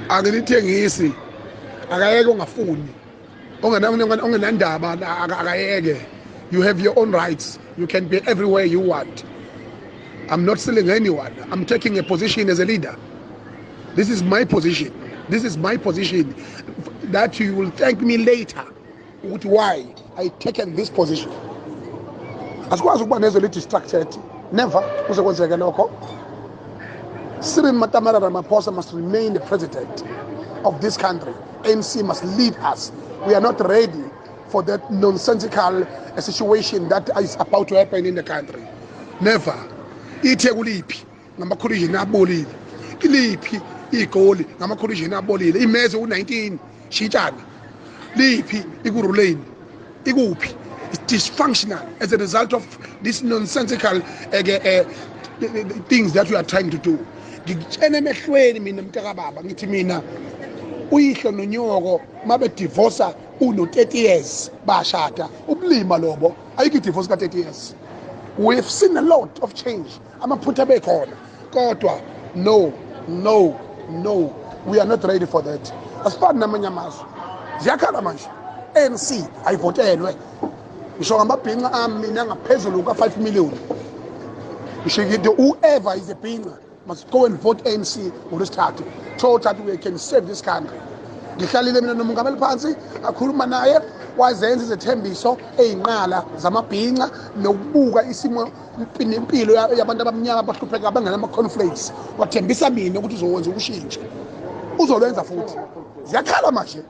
Anginithengisi, akayeke ongafuni, ongenandaba akayeke. You have your own rights, you can be everywhere you want. I'm not selling anyone. I'm taking a position as a leader. This is my position. This is my position that you will thank me later ukuthi why I taken this position. Asikwazi ukuba nezwe li-distracted. Never kuze kwenzeke lokho. Cyril Matamela Ramaphosa must remain the president of this country. ANC must lead us. We are not ready for that nonsensical situation that is about to happen in the country. Never. ITheku liphi ngama-collision abolile? Iliphi iGoli ngama-collision abolile? Imeze u-19 shintshana liphi? Ikuruleni ikuphi? It's dysfunctional as a result of this nonsensical things that we are trying to do. Ngikutshena emehlweni mina mntakababa, ngithi mina uyihlo nonyoko mabe-divorce uno-30 years bashada, ubulima lobo. Ayikho i-divorce ka-30 years. We've seen a lot of change, amaphutha abekhona, kodwa no, no, no, we are not ready for that. Asifani namanye amazwe. Ziyakhala manje. ANC ayivotelwe. Ngisho ngamabhinca ami mina ngaphezulu kuka-5 million, ngisho ngithi whoever is a bhinca must go and vote ANC ngolwesithathu so that we can save this country. Ngihlalile mina nomongameli phansi, akhuluma naye, wazenza izethembiso ey'nqala zamabhinca nokubuka isimo nempilo yabantu abamnyama abahlupheka abangenama-cornflakes. Wathembisa mina ukuthi uzowenza ukushintsha, uzolwenza futhi. Ziyakhala manje.